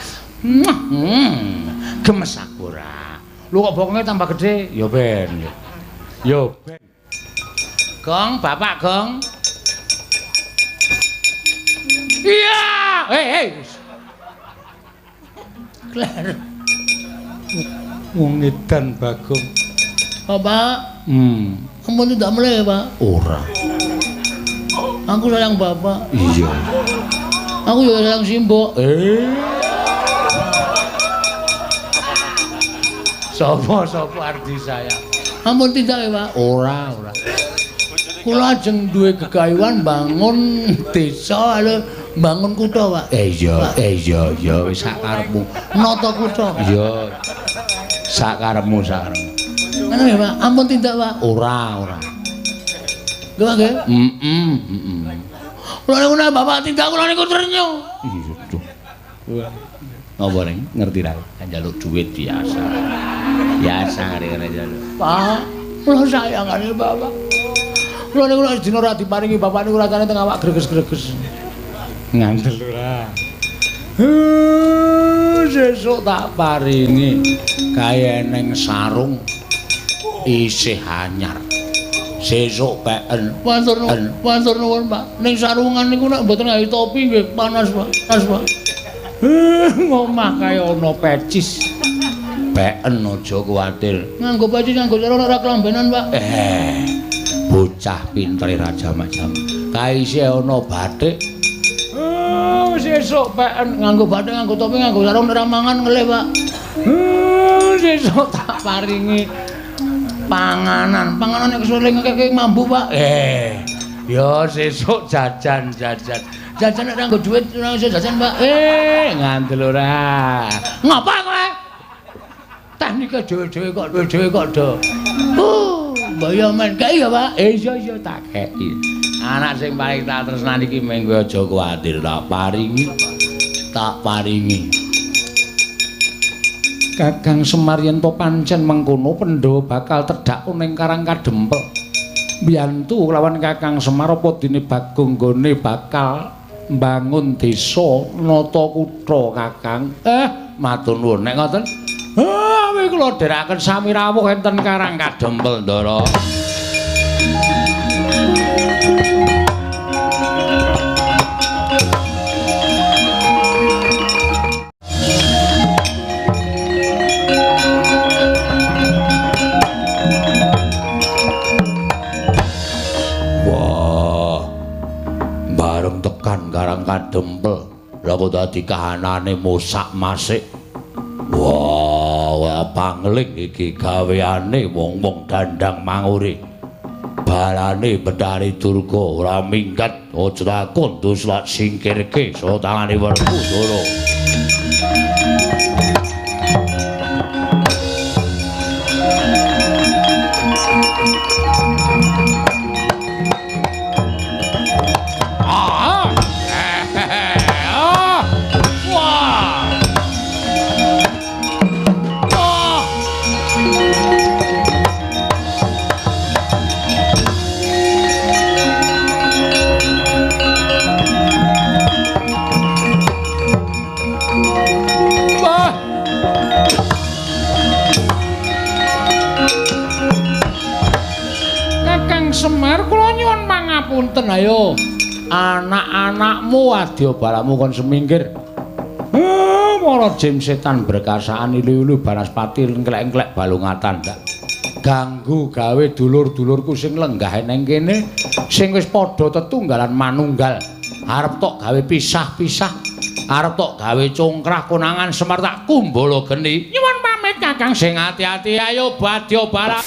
Gemes aku ora. Lho kok bokonge tambah gedhe? Ya ben. Ya ben. Gong, bapak gong. Iya, hei hei. Kler. Wong edan Bagong. Bapak. Ampun tidak mulai, Pak. Ora. Aku sayang bapak. Iya. Aku juga sayang Simbok. Sopo-sopo ardi sayang. Ampun tidak ya, Pak. Ora, ora. Kula ajeng duwe gegayuhan bangun desa lho, bangun kutha, Pak. Iya, iya, iya, wis sak karepmu. Nata kutha. Iya. Sak karepmu, sak karepmu. Ngono ya, Pak. Ampun tindak, Pak. Ora, ora. Nggih, Pak nggih. Heeh, heeh. Kula niku nek bapak tindak kula niku ternyo. Iya, duh. Wah. Napa ning ngerti ra? Njaluk duit biasa. Biasa ngene njaluk. Pak, kula sayang kali bapak. Kula niku nek dina ora diparingi bapak niku rasane teng awak greges-greges. Ngandel ora. Sesuk tak paringi kae neng sarung isih anyar. Sesuk peken. Matur nuwun, matur nuwun, Pak. Ning sarungan niku nek mboten gawe topi nggih panas, Pak. Panas, Pak. Ngomah kae ana pecis. Peken aja kuwatir. Nganggo pecis nganggo sarung ora kelambenan, Pak. Bocah pintere raja macam. Kae isih ana batik. Sesuk peken nganggo batik, nganggo topi, nganggo sarung ora mangan ngelih, Pak. Sesuk tak paringi panganan. Panganan nek kesuling ngekek mambu, Pak. Ya sesuk jajan-jajan. Jajan nek nganggo dhuwit ora iso jajan, Pak. Ngandel ora. Ngapa kowe? Teknike dhewe-dhewe kok dhewe-dhewe kok do. Mbaya men kei ya, Pak. Iya iya tak kei. Anak sing paling tak tresnani iki mengko aja kuwatir, tak paringi. Tak paringi. Kakang Semar yen to pancen mengkono Pandhawa bakal tedhak ning Karang Kadempel. Mbiyantu lawan Kakang Semar apa dene Bagong nggone bakal mbangun desa nata kutha Kakang. Matur nuwun nek ngoten. Awi kula dherekaken sami rawuh enten Karang Kadempel, Ndara. Wah. Bareng tekan Karang Kadempel, lha kok dadi kahanane mosak-masik. Wah, pangling iki gaweane wong-wong dandang mangure. Balane Betari Durga ora minggat, aja takon dus lak singkirke saka tangane Werkudara. Semar kula nyuwun pangapunten ayo. Anak-anakmu adya balamu kon semingkir. Mara jim setan berkasaan ilu-ilu banaspati engklek-engklek balungatan ndak. Ganggu gawe dulur-dulurku sing lenggah neng kene sing wis padha tetunggalan manunggal. Arep tok gawe pisah-pisah, arep tok gawe congkrah konangan Semar tak kumbala geni. Nyuwun pamit Kakang sing ati-ati ayo badya bala.